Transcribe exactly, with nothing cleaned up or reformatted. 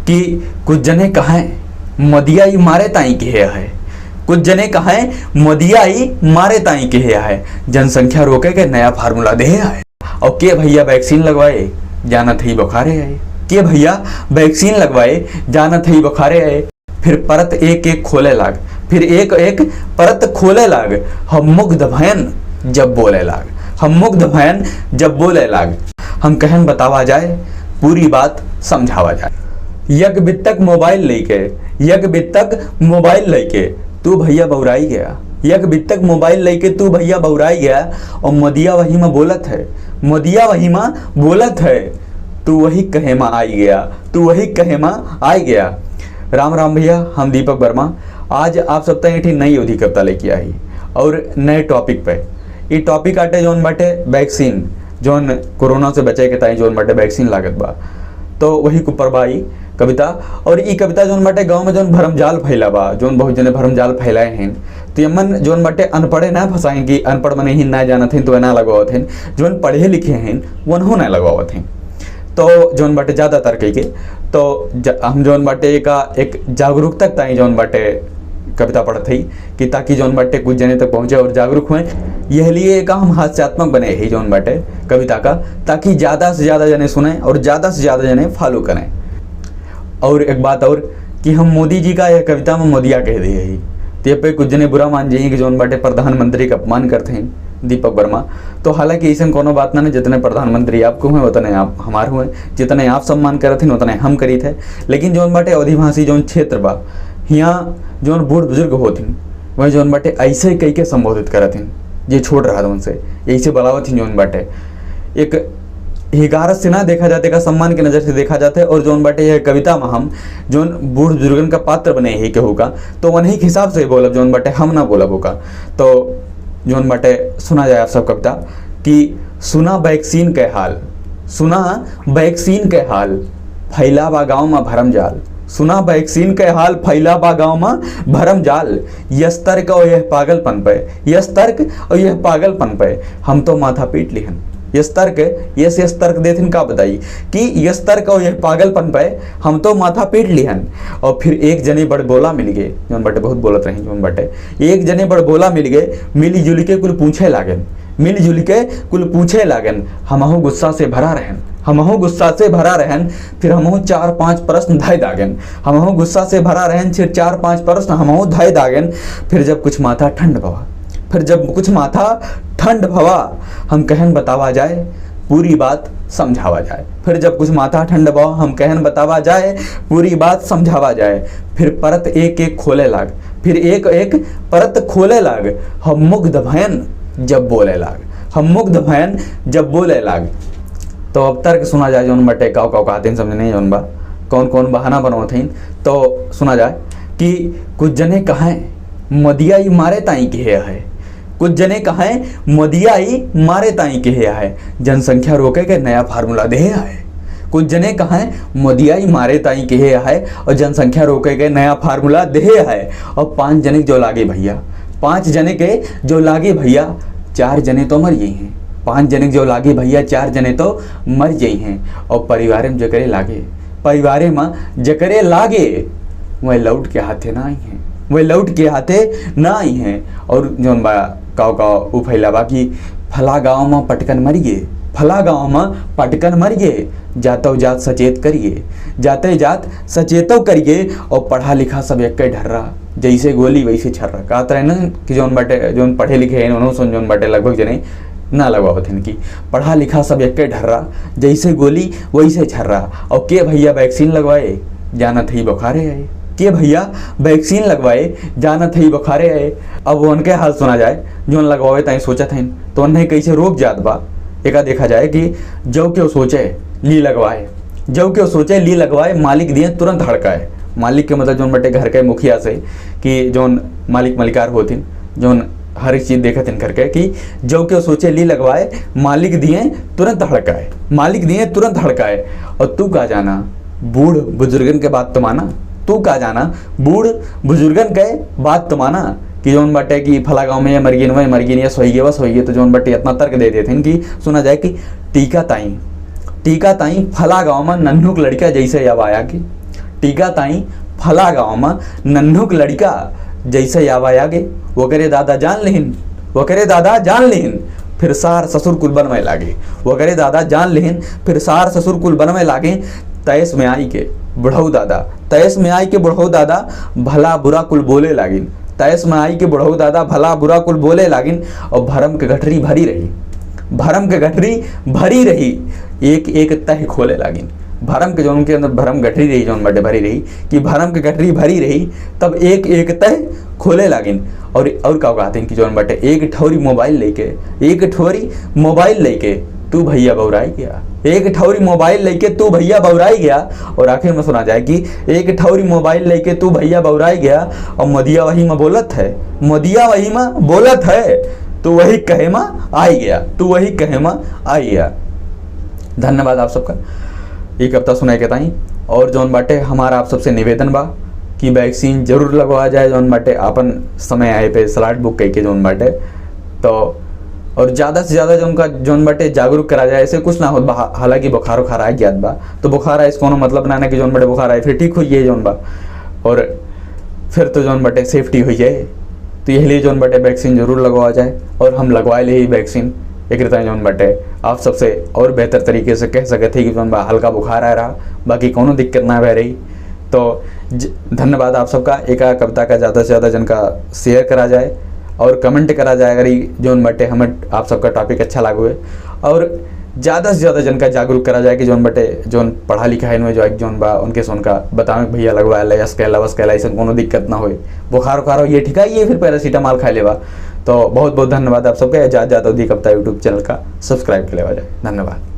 कि कुछ जने कहें, "मोदिया ई मारे ताई किहे है।" कुछ जने कहें, "मोदिया ई मारे ताई किहे है।" जनसंख्या रोके के नया फार्मूला देहे है। और के भैया वैक्सीन लगवाए, जानत ही बुखारे आए। के भैया वैक्सीन लगवाए, जानत ही बुखारे आए। फिर परत एक एक खोले लाग, फिर एक एक परत खोले लाग। हम मुग्ध भयन जब बोले लाग, हम मुग्ध भयन जब बोले लाग। हम कहन बतावा जाए, पूरी बात समझावा जाए। यक बित्तक मोबाइल लेके, यक बित्तक मोबाइल लेके तू भैया बौराई गया। यक बित्तक मोबाइल लेके तू भैया बौराई गया। और मोदिया वही में बोलत है, मोदिया वही में बोलत है, तू वही कहे में आई गया, तू वही कहे में आई गया। राम राम भैया, हम दीपक वर्मा। आज आप सब तक एक ठे नई अवधी कविता लेके आई और नए टॉपिक पे। ई टॉपिक आटे जौन बाटे वैक्सीन, जौन कोरोना से बचे के ताई जौन बाटे वैक्सीन लागत बा, तो वही के ऊपर बा ई कविता। और ई कविता जौन बाटे गाँव में जौन भरमजाल फैला बा, जौन बहुत जने भरमजाल फैलाए हैं, तो यमन जौन बाटे अनपढ़े ना फंसाएं कि अनपढ़ मने ही ना जानत हैं तो ना लगवावत हैं, जौन पढ़े लिखे हैं वनहु ना लगवावत हैं। तो जौन बाटे ज़्यादातर कह के, तो ज-, हम जौन बाटे का एक जागरूकता ताई जौन बाटे कविता पढ़त हई कि ताकि जौन बाटे कुछ जने तक पहुँचे और जागरूक हुए। यह लिए का हम हास्यात्मक बने ही जौन बाटे कविता का, ताकि ज़्यादा से ज़्यादा जने सुने और ज़्यादा से ज़्यादा जने फॉलो करें। और एक बात और कि हम मोदी जी का यह कविता में मोदिया कह दिए ही, तो ये पे कुछ जने बुरा मान जाइए कि जौन बाटे प्रधानमंत्री का अपमान करते हैं दीपक वर्मा। तो हालांकि ऐसन कोनो बात ना है, जितने प्रधानमंत्री आपको हुए उतने आप हमार हुए, जितने आप सम्मान करत हैं उतने हम करीत है। लेकिन जौन बाटे अवधी भाषी जौन क्षेत्र बा, हियाँ जौन बूढ़ बुजुर्ग होत हैं, वह जौन बाटे ऐसे कह के संबोधित करत हैं जे छोट रहत उनसे, यही से बुलावत हैं जौन बाटे एक हिकारत से ना देखा जाते का सम्मान के नज़र से देखा जाते। और जौन बाटे यह कविता में हम जौन बूढ़ बुजुर्गन का पात्र बने ही केहू का, तो उन्हीं के हिसाब से बोलब जौन बाटे, हम ना बोलब होका। तो जौन बाटे सुना जाए आप सब कविता कि सुना वैक्सीन के हाल, सुना वैक्सीन के हाल, फैला बा गाँव में भरम जाल। सुना वैक्सीन के हाल, फैला बा गाँव में भरम जाल। यस तर्क और यह पागलपन पे, यस तर्क और यह पागलपन पे हम तो माथा पीट लिहन। यस तर्क, यस, यस तर्क देथिन का बताई कि यस तर्क और यह पागलपन पे हम तो माथा पीट लिहन। और फिर एक जने बड़ बोला मिल गए, जौन बाटे बहुत बोलत रही, जौन बाटे एक जने बड़ बोला मिल गए, मिली जुली के कुल पूछे लागन, मिली जुली के कुल पूछे लागन। हमहू गुस्सा से भरा रहन, हमहू गुस्सा से भरा रहन, फिर हमहू चार पांच प्रश्न धय दागन। हमहू गुस्सा से भरा रहन, फिर चार पांच प्रश्न हमहू धय दागन। फिर जब कुछ माथा ठंड भवा, फिर जब कुछ माथा ठंड भवा, हम कहन बतावा जाए, पूरी बात समझावा जाए। फिर जब कुछ माथा ठंड भवा, हम कहन बतावा जाए, पूरी बात समझावा जाए। फिर परत एक एक खोले लाग, फिर एक एक परत खोले लाग। हम मुग्ध भयन जब बोले लाग, हम मुग्ध भयन जब बोले लाग। तो अब तर्क सुना जाए, जौन बटे काव काव कहते हैं, समझ नहीं जौन बा, कौन कौन बहाना बनावत हैं। तो सुना जाए कि कुछ जने कहें, "मोदिया ई मारे ताई किहे है।" कुछ जने कहें, "मोदिया ई मारे ताई किहे है।" जनसंख्या रोके के नया फार्मूला देहे है। कुछ जने कहें, "मोदिया ई मारे ताई किहे है और जनसंख्या रोके के नया फार्मूला देहे है।" और पांच जने जो लागे भैया, पांच जने के जो लागे भैया, चार जने तो मर गए हैं। पांच जने के जो लागे भैया, चार जने तो मर गए हैं। और परिवार में जकरे लागे, परिवारे में जकरे लागे, वह लौट के हाथे ना आई हैं, वह लौट के हाथे ना आई हैं। और जौन बा काव काव उ फैला बा कि फला गाँव में पटकन मर गए, फला गाँव में पटकन मर गए, जातो जात सचेत करिए, जाते जात सचेतो करिए। और पढ़ा लिखा सब एक ढर्रा, जैसे गोली वैसे छर्रा। कहत रहे ना कि जौन बाटे, जौन पढ़े लिखे हैं, उन्हों सुन जौन बाटे लगभग जने ना लगवावत हैं कि पढ़ा लिखा सब एक ढर्रा, जैसे गोली वैसे छर्रा। और के भैया वैक्सीन लगवाए, जानत ही बुखारे आए। के भैया वैक्सीन लगवाए, जानत ही बुखारे आए। अब उनके हाल सुना जाए, जौन लगवावे ताई सोचत हैं, तो उन्हें कैसे रोक जात बा। एका देखा जाए कि जौ के सोचे ली लगवाए, जौ के सोचे ली लगवाए, मालिक दिए तुरंत हड़काए। मालिक के मतलब जौन बटे घर के मुखिया से, कि जौन मालिक मलिकार होतिन, जौन हर एक चीज देखत हैं घर के, कि जौ के सोचे ली लगवाए, मालिक दिए तुरंत हड़काए, मालिक दिए तुरंत हड़काए। और तू का जाना बूढ़ बुजुर्गन के बात तो माना, तू का जाना बूढ़ बुजुर्गन के बात तो माना, कि जौन बाटे कि फला गाँव में ये मर गइन, वह मर गइन, ये सोई गए, वह सोई गए, तो जौन बाटे इतना तर्क दे देते हैं कि सुना जाए कि टीका ताई, टीका ताई फला गाँव में नन्हुक लड़का जैसे अब आया कि टीका ताई फला गाँव मा नन्हुक लड़िका जैसे आवा आगे, ओकरे दादा जान लेहिन, ओकरे दादा जान लेहिन, फिर सार ससुर कुल बनवे लागे, ओकरे दादा जान लेहिन, फिर सार ससुर कुल बनवे लागे। तैस में आई के बुढ़ऊ दादा, तैस में आई के बुढ़ऊ दादा भला बुरा कुल बोले लागिन, तैस में आई के बुढ़ऊ दादा भला बुरा कुल बोले लागिन। और भरम के गठरी भरी रही, भरम के गठरी भरी रही, एक एक तह खोले लागिन। भरम के जौन के अंदर भरम गठरी रही, जौन बाटे भरी रही, कि भरम के गठरी भरी रही, तब एक एक तह खोले लागिन। और और का कहते हैं कि जौन बाटे एक ठौरी मोबाइल लेके, एक ठौरी मोबाइल लेके तू भैया बौराई गया, एक ठौरी मोबाइल लेके तू भैया बौराई गया। और आखिर में सुना जाए कि एक ठौरी मोबाइल लेके तू भैया बौराई गया, और मोदिया वही में बोलत है, मोदिया वही में बोलत है, तू वही कहे में आई गया, तू वही कहे में आई गया। धन्यवाद आप सबका ई कविता सुनाए के ताई। और जौन बाटे हमारा आप सबसे निवेदन बा कि वैक्सीन जरूर लगवा जाए, जौन बाटे आपन समय आए पे स्लॉट बुक करके जौन बाटे तो, और ज़्यादा से ज़्यादा जौन का जौन बाटे जागरूक करा जाए। ऐसे कुछ ना होत बा, हा-, हालांकि बुखार उखार आ गया बा तो बुखार आए, इसको कोनो मतलब ना ना कि जौन बाटे बुखार आए फिर ठीक हो जाए जौन बा, और फिर तो जौन बाटे सेफ्टी हो जाए। तो यह लिए जौन बाटे वैक्सीन जरूर लगवा जाए, और हम लगवाए ले ही वैक्सीन। एक तरह जौन बाटे आप सबसे और बेहतर तरीके से कह सकते हैं कि जौन बा हल्का बुखार आ रहा, बाकी कोनो दिक्कत ना भय रही। तो ज-, धन्यवाद आप सबका। एका कविता का ज़्यादा से ज़्यादा जन का शेयर करा जाए और कमेंट करा जाए, अगर ई जौन बाटे हमें आप सबका टॉपिक अच्छा लागो है। और ज़्यादा से ज़्यादा जन का जागरूक करा जाए कि जौन बाटे जौन पढ़ा लिखा है इनमें जो एक जौन बा उनके से उनका बतावे कि भैया लगवा ले, यस कहला वस कहला, ऐसा कोनो दिक्कत ना होए। बुखार उखार हो ये ठीक है, ये फिर पैरासीटामोल खा लेवा। तो बहुत बहुत धन्यवाद आप सबके। ज़्यादा ज़्यादा दी कविता यूट्यूब चैनल का सब्सक्राइब कर लेवा जाए। धन्यवाद।